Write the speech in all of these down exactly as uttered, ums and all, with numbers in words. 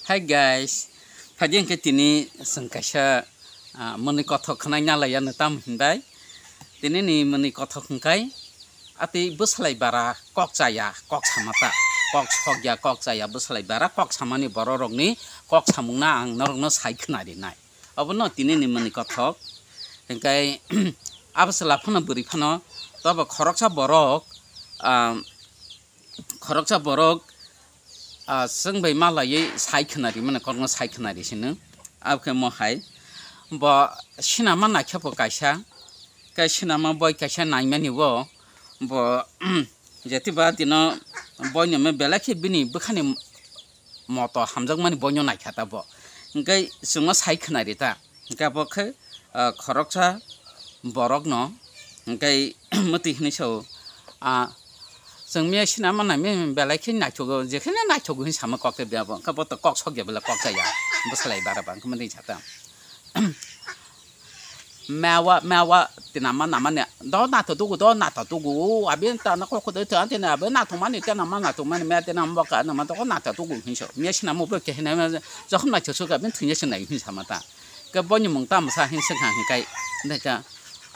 Hi guys, phaidi hwnkhe tini chwng kaisa, ah, mwnwi kothok khwnai nalaiya nw tam hinbai. Tini ni mwnwi kothok hwnkhe atwi bwsalai bara kok chaya, kok samata, kok sokya, kok chaya, bwsalai bara kok samani borok rokni kok samungna ang norokno sai khwnai rinai. Obono tini ni mwnwi kothok. Hwnkhe abo chwla phano bwrwi phano tobo khoroksa borok, ah, khoroksa borok, ah, chwng bai malaiwi sai khwnari mano, kokno sai khwnari sino. Abokhe mo hai bo sinama naikhe bo kaisa, khe sinama boi kaisa naimani bo, bo jetiba dino boino me belai khe bini bwkhani moto hamjakmani boino naikha ta bo. Hwnkhe chwngno sai khwnari ta. Hwnkhe abo khe, ah, khoroksa borokno hwnkhe mwtwi hwnwi sao, ah, chwng miya sinama naimani belai khe naithogo, jekheno naithogo hwnwi sama kok tei biyabo. Hwnkhe bo to kok sokya belai kok chaya, bwsalai bara ba hwnkhe mwtwi sa ta. Mewa, mewa, tinama namani, do nato dugu, do nato dugu, o, abi ta na koko de ta, tini abi nato mani, tinama nato mani, me tinama boka nama to nato dugu hinso. Miya sinama bo kehina, me jokhon naito suka, bin thinya sinai hinsa mata. Ke boni mung tam sa hin sengha hinkai, de ka,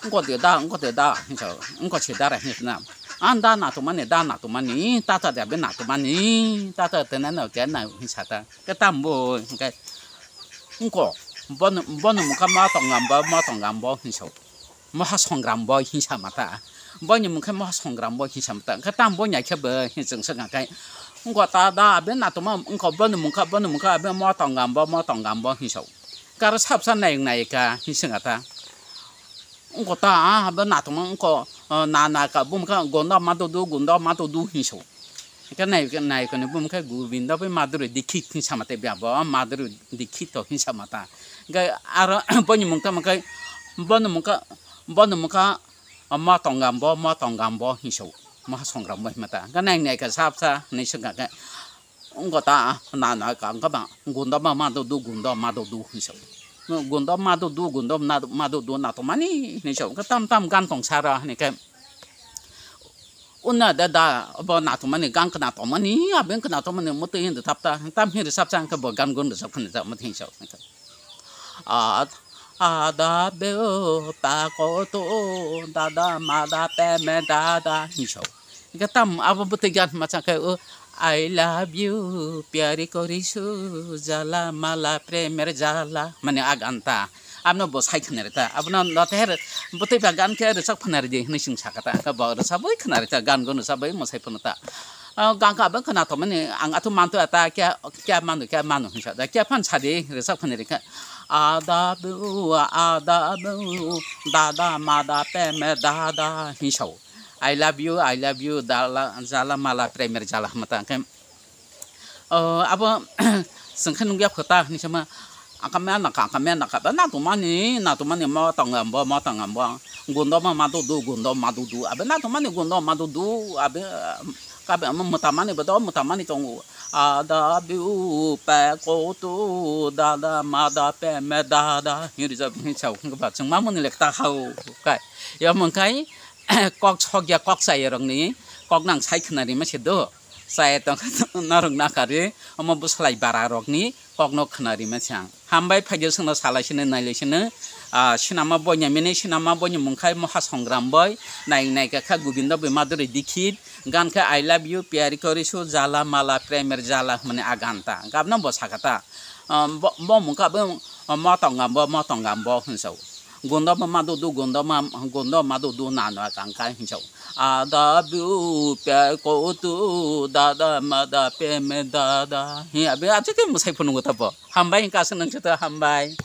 ngko de da, ngko de da hinso, ngko si dara hinsna. An da nato mani, da nato mani, tata de abi nato mani, tata tene no ke na hinsa ta. Ke tam bo hinkai. Wngkha, bono, bono mungkha Mahatma Gandhi, Mahatma Gandhi hinsa, Mahasongrambo hinsa mata. Boini mungkha Mahasongrambo hinsa mata. Wngkha tamo bo nai khe bo hin chwng swkang khe. Wngkha ta da abe natuma wngkha bono mungkha, bono mungkha abe Mahatma Gandhi, Mahatma Gandhi hinsa. Karo sabsa nai nai ka hin swkang ta. Wngkha ta, ah, abo natuma wngkha, ah, na, na ka, bumkha gondo ma do do, gondo ma do do hinsa. Hingke nai, nai kani bumkha Govinda bai Madhuri Dixit hinsa mate bia bo, Madhuri Dixit to hinsa mata. Hingke aro boni mungkha mungkha, boni mungkha, boni mungkha, ah, Mahatma Gandhi, Mahatma Gandhi hinsa, Mahasongrambo hinmata. Hingke nai, nai ka sab sa, nai sengka ke. Wngkha ta, na, na, ka, wngkha ba, gondo ma, ma, do, do, gondo ma, do, do, hinsa. Gondo ma, do, do, gondo na, ma, do, do, na, to, mani, hinsa. Wngkha tam, tam, gan tong sara, hini khe. Una da, da, bo, na, to, mani, gan, na, to, mani, abeng, na, to, mani, muti, hindi, tap, ta, tam, hindi, sap, sa, wngkha bo, gan, gun, sap, khani, ta, muti, hinsa. Ad-, ada beu ta ko tu dada mada pe me dada hinso. Hingke tam abo bwtwi gan ma chang khe, o, "I love you, pyari kori su, jala mala, premer jala," mane a gan ta. Abono bo sai khna rita. Abono noteher bwtwi ba gan khe rwchap khna ridi hinwi chwng sakha ta. Hingke bo rwchabwi khna rita, gan gun rwchabwi mwsai phano ta. Ah, gan kha bo khna tongmani, ang athu mantu ata kya, kya manu, kya manu hinsa da, kya phan sadi, rwchap khani rikha. Ada bu, ada bu, dada mada pe me dada hinsa. I love you, I love you, dala, jala mala, premer jala hama ta khe. Oh, abo, sengkhe nungya khota hinsa ma. Angka me naka, angka me naka, ba natumani, natumani mo tongam bo, mo tongam bo. Gundo ma ma du du, gundo ma du du. Abe natumani gundo ma du du, abe, kabe mo mutamani bo do, mutamani tongo. Ada biu pe ko tu, dada mada pe me dada. Hiri jab hinsa, ba chwng mamuni lekta hau kai. Ya mungkai, kok sokya, kok chaya rokni, kok nang sai khna rima se do. Chaya tongkha norok nakari, omo bwsalai bara rokni kokno khna rima se ang. Hambai phaikhe chwngno salai sino, nailai sino, ah, sinama boini mini, sinama boini mungkhai Mohasongram boi, nai, naikha kha Govinda boi Madhuri Dixit, gan khe I love you, pyari kori su, jala mala, premer jala hwnmani a gan ta. Gabno bo sakha ta. Ah, bo, bo mungkha bo, ah, Mahatma Gandhi, Mahatma Gandhi hinsa. Gundo ma ma du du, gundo ma, gundo ma du du na no kang kai hinsa. Ada biu pe ko tu dada mada pe me dada. Hi abi aje ke musai phunung ta bo. Hambai ka se nang ta hambai.